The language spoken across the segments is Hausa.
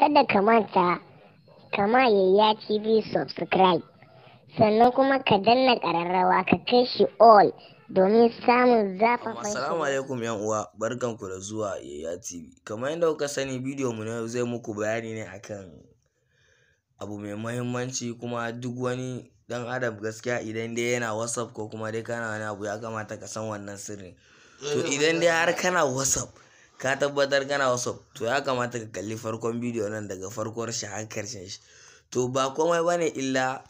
Kada ka manta kama Yayya TV subscribe, sannan kuma ka danna ƙararrawa ka kai shi all domin samun zafafan. Assalamu alaikum yan uwa, barkanku da zuwa Yayya TV. Kamar yadda kuka sani, bidiyon mu na yau zai muku bayani ne akan abu mai muhimmanci, kuma duk wani dan adam gaskiya idan dai yana WhatsApp ko kuma dai kana wani abu, ya kamata ka san wannan sirrin. To, idan dai har kana WhatsApp, ka tabbatar kana WhatsApp, to ya kamata ka kalli farkon bidiyo nan daga farkon shi har karshen shi. To, ba komai bane illa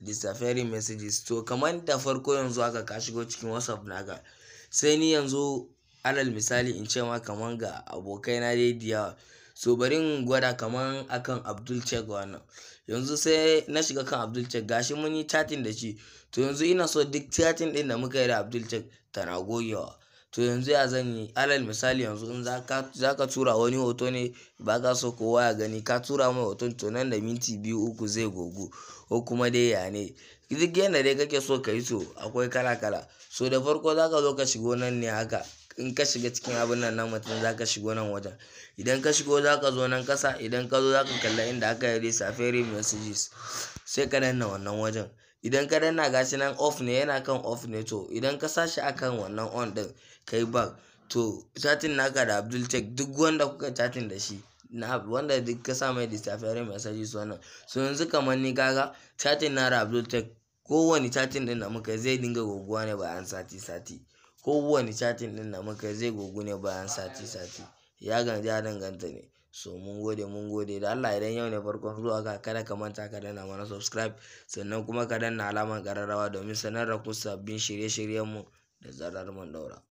disappearing messages. To, kamar da farko yanzu haka ka shigo cikin WhatsApp naka, sai ni yanzu alal misali in ce ma kaman ga abokaina dai da yawa. So bari in gwada kaman akan Abdul Check wannan. Yanzu sai na shiga kan Abdul Check, gashi mun yi chatting da shi. To, yanzu ina so duk chatting din da muka yi da Abdul Check tana gogewa. To, yanzu ya zan yi? Alal misali yanzu in za ka tura wani hoto ne ba ka so kowa ya gani, ka tura mai hoton, to nan da minti 2, 3 zai gogu, ko kuma dai ya ne duk yanda dai kake so ka yi. To, akwai kala kala. So da farko za ka zo ka shigo nan ne haka. In ka shiga cikin abin nan na mutum, za ka shigo nan wajen. Idan ka shigo, za ka zo nan kasa. Idan ka zo, za ka kalla inda aka yi disappearing messages, sai ka danna wannan wajen. Idan ka danna, gashi nan off ne, yana kan off ne. To, idan ka sa shi akan wannan on din, kai back, to chatting naka da Abdul Check, duk wanda kuka chatting da shi na wanda duk ka sa mai disappearing messages wannan. So yanzu kamar ni, kaga chatting na da Abdul Check, kowane chatting din da muka zai dinga goguwa ne bayan sati sati. Kowane chatting din da muka zai gogu ne bayan sati sati, ya danganta ne. So mun gode, mun gode da Allah. Idan yau ne farkon zuwa ka, kada ka manta ka danna mana subscribe, sannan kuma ka danna alamar kararrawa domin sanar da ku sabbin shirye-shiryenmu da zarar mun daura.